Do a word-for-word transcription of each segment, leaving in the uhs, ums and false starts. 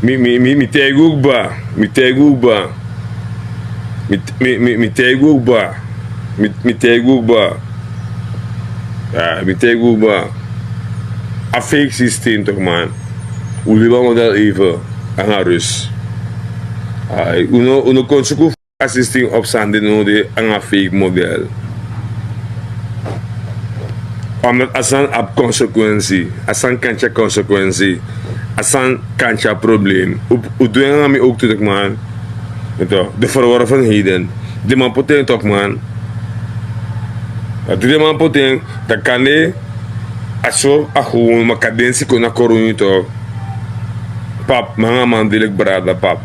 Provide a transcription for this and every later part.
Mi mi mi mi taigi un kba. Mi taigi un kba. Mi mi mi mi taigi un kba. Mi mi taigi un kba. Mi taigi un kba. A fake systeem tok man. Un libi a model even. Anga rus. Ai un no un no kon suku a systeem op sani di no de anga fake model. Omdat a sani abi konsekwensi. A sani kan tyari konsekwensi. A sani kan tyari problem. Un du en anga mi owk tu tok man. De verworvenheden. Den man poti en tok man. Dati den man poti en. Dan kande a so a gewoon makadensi kon na korun yu tok. Pap man anga man de leki brada pap.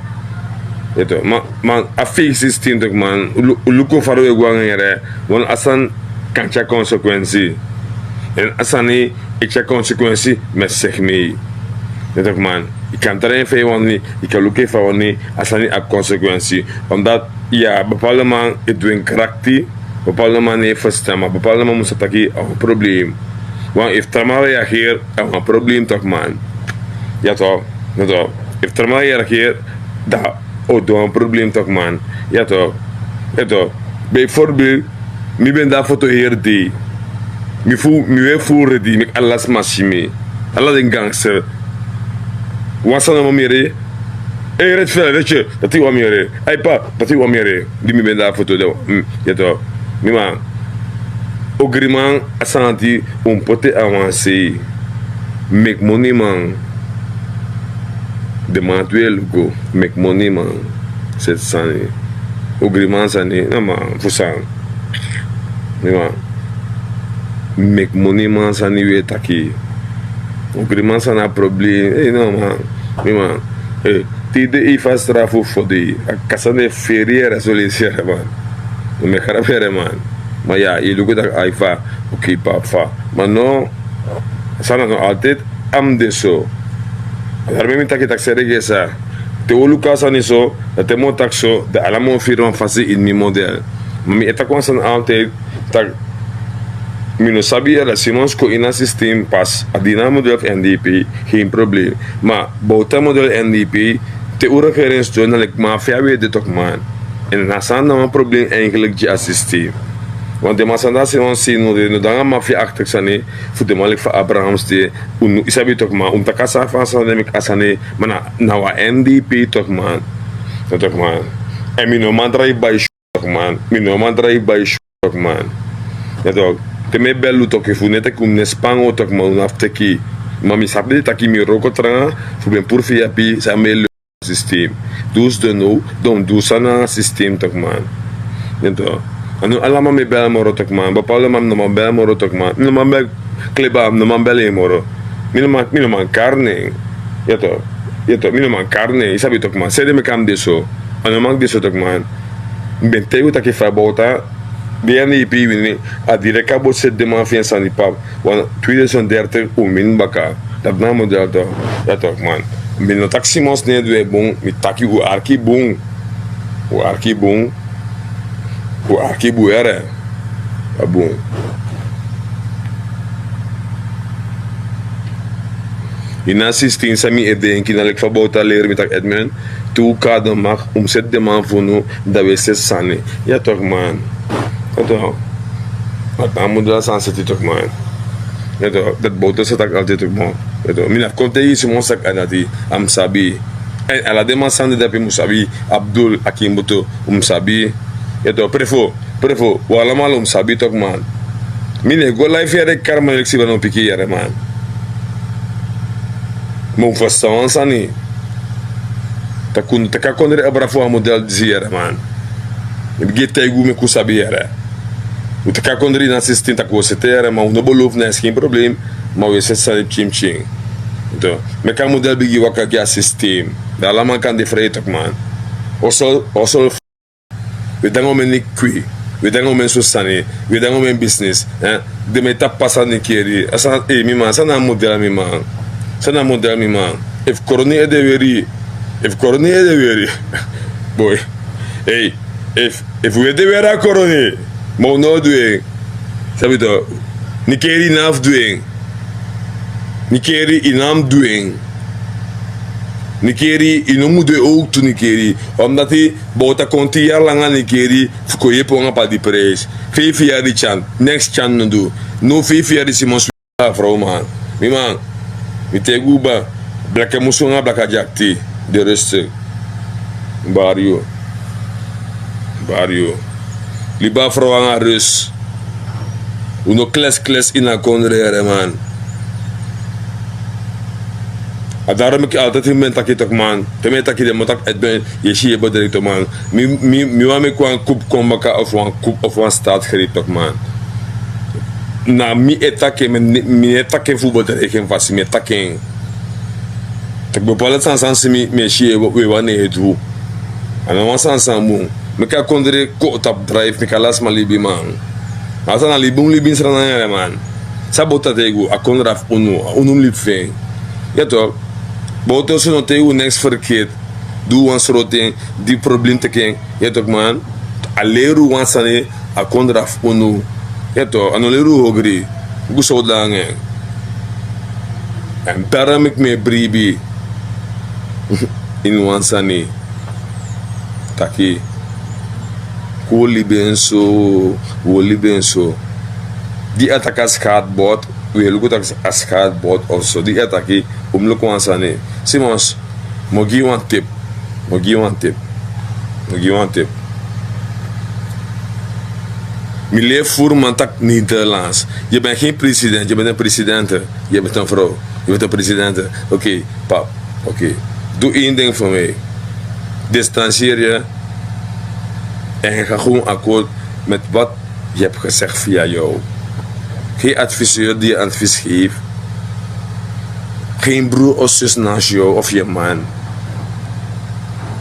Ma a fake systeem tok man. Un luku fara un e go anga yere. Wan a sani kan tyari konsekwensi. Èn a sani e tyari konsekwensi. Mi e segi mi. Yu kan trai en fa yu wani. Yu kan luku en fa yu wani. A sani abi konsekwensi. Omdat ya bepalde man e du en krakti. Bepalde man no e ferstan ma bepalde man mus sa taki a wan problem. Wan efu tra man reageer a wan problem tok man. Ya tok. Efu tra man reageer dan o du a wan problem tok man. Ya tok. Bijvoorbeeld mi ben de a foto heri dei. Mi fu mi we furu redi meki ala sma si mi. Ala den gangster. Wan sani no man mi yere. Ei reti fere reti. Dati wan mi yere. Ai pa. Dati wan mi yere. Di mi ben de a foto de. Ya tok. Mi man. Ogriman a sani ati un poti a wan sei. Meki moni man. Den man tu e luku. Meki moni man. Seti sani. Ogriman sani no man fu san. Mi man. Meki moni man sani wi e taki. Ogriman sani a problem ei no man. Mi man. Te yu de ei fa strafu fo dei a kasa no e feri yere so lesi yere man. No mi e karapu yere man. Ma ya yu luku tak' ai fa. Okei papa fa. Ma no. Sani na no altid. A mus de so. A dari meki mi taki tak' seri gesa. Te un o luku a sani so. Dan te mi o taki so dan ala mi o firi wan fasi ini mi model. Ma mi e taki wan sani altid. Tak' mi no sabi yere simons kon ini a sistem pas a dina a model fu n d p. Gen problem. Ma bowta a model n d p. Te un regerens tu na leki mafia wi e de tok' man. Èn na sani na wan problem eigenlik gi a sistem. Wan den man sani dan a simons si no de no de nanga mafia aktik sani. Fu den man leki fa abrahams de. Unu yu sabi tok' man un mus taki a sani fu a sani den meki a sani. Ma na wan n d p tok' man. Èn mi no man drai bai. Tok' man mi no man drai bai. Tok' man. Te mi e bel un toki fu un no e teki un no e spango tok' man un no abi fu teki. Ma mi sabi de taki mi wroko tranga fu ben puru fu yu abi san mi e leu. Sistem. Dus den now. Den mus du san nanga sistem tok' man. A no ala man mi e bel moro tok' man bapalde man mi no man bel moro tok' man mi no man bel. Kleba mi no man bel en moro. Mi no man kari nen. Mi no man kari nen yu sabi tok' man sede meki a mus de so. A no man de so tok' man. Mi ben taigi un taki fa a bowta. Di a ni ipi wini. A direk a bo seti den man fi en sani pap. Wan twe dusen dertig un wini baka. Dati na a model tok'. Ya tok' man. Mi no taki simons no e du en bun. Mi taki un arki bun. Un arki bun. Un arki bun yere. A bun. Ini a sistem san mi e denki na leki fa bowta leri mi taki edmen. Te un kari den mak un mus seti den man fu unu. Dan un e seti sani. Ya tok' man. Dati na a model a sani seti tok' man. Dati bowta sa taki altid tok' man. Mi na fu kon taigi yu simons taki a dati. A mus sabi. Èn ala den man sani de dape mus sabi. Abdul a kimbutu. Un mus sabi. Prefo. Prefo un alamala un mus sabi tok' man. Mi no e go life yere kari man leki siba na un piki yere man. Ma un ferstan wan sani. Tak' un no teki a kondre abra fu a model disi yere man. Mi bigin e taigi un meki un sabi yere. Un teki a kondre ini a sistem tak' un o sete yere ma un no belofu na en skin problem. Ma un e seti sani pikin pikin. Meki a model bigin waka gi a sistem. Dan ala man kan de frei tok' man. Osol. Wi e de nanga un meni kwi. Wi e de nanga un meni soso sani. Wi e de nanga un meni bisnis. Den man e tapu pasa nikeri. A sani mi man san na a model mi man. San na a model mi man. Efu koroni ede weri. Efu koroni ede weri. Boi. Efu wi ede weri a koroni, ma un no o du en. Sabi to? Nikeri yu no abi fu du en. Nikeri yu no abi fu du en. Nikeri yu no mudu e owktu nikeri. Omdati bowta kon tin yari langa nikeri fu kon yepi wan apa di prijs. Feifi yari tyan. Neks tyan no du. No feifi yari simon swi a frow man. Mi man, mi tegu uba. Blaka musu anga blaka dyakti. De ruste. Bario. Bario. Liba frow anga rus. Un no kles kles ini a kondre yere man. A daro meki altati mi ben taki tok man. Te mi e taki den motak etben. Yesi yebo deri tok man. Mi wan meki wan kup kon baka of wan kup of wan staat geri tok man. Na mi e taki en mi e taki en fu bedregen fasi mi e taki en. Taki bepala sansan si mi mi e si e wewa ne e du. A na wan sansan bun. Meki a kondre ko tapu drive meki ala sma libi man. A san na libi un libi ini srana yere man. San bota tegu a kondre a fu unu a unu mus libi fu en. Yeto. Bota oso no tegu neks ferketi. Du wan sroti en. Di problem teki en. Yeto man. A leri un wan sani. A kondra fu unu. Yeto a no leri un hogri. Guso un dange. Èn dara meki mi e bribi. Ini wan sani taki ku un libi en so. Un libi en so. Di a taki a skadbot. Un e luku taki a skadbot of so di a taki. Un mus luku wan sani. Simons. Mi o gi yu wan tip. Mi o gi yu wan tip. Mi o gi yu wan tip. Mi leri furu man taki nederlands. Yu ben gen president yu ben den presidente. Yu ben ten frow. Yu ben ten presidente. Oke. Pap. Oke. Du en ding fu mi. Distanseri yu. Èn ga gowon akord met wat yu hebi gesegi via yu. Gen adviseur di yu advies gefi. Gen broer of sus nasi yu of yu man.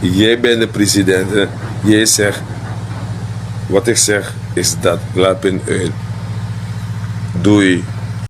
Yu ben de presidente. Yu segi. Wat eki segi is dat. Laat pin uit. Dui.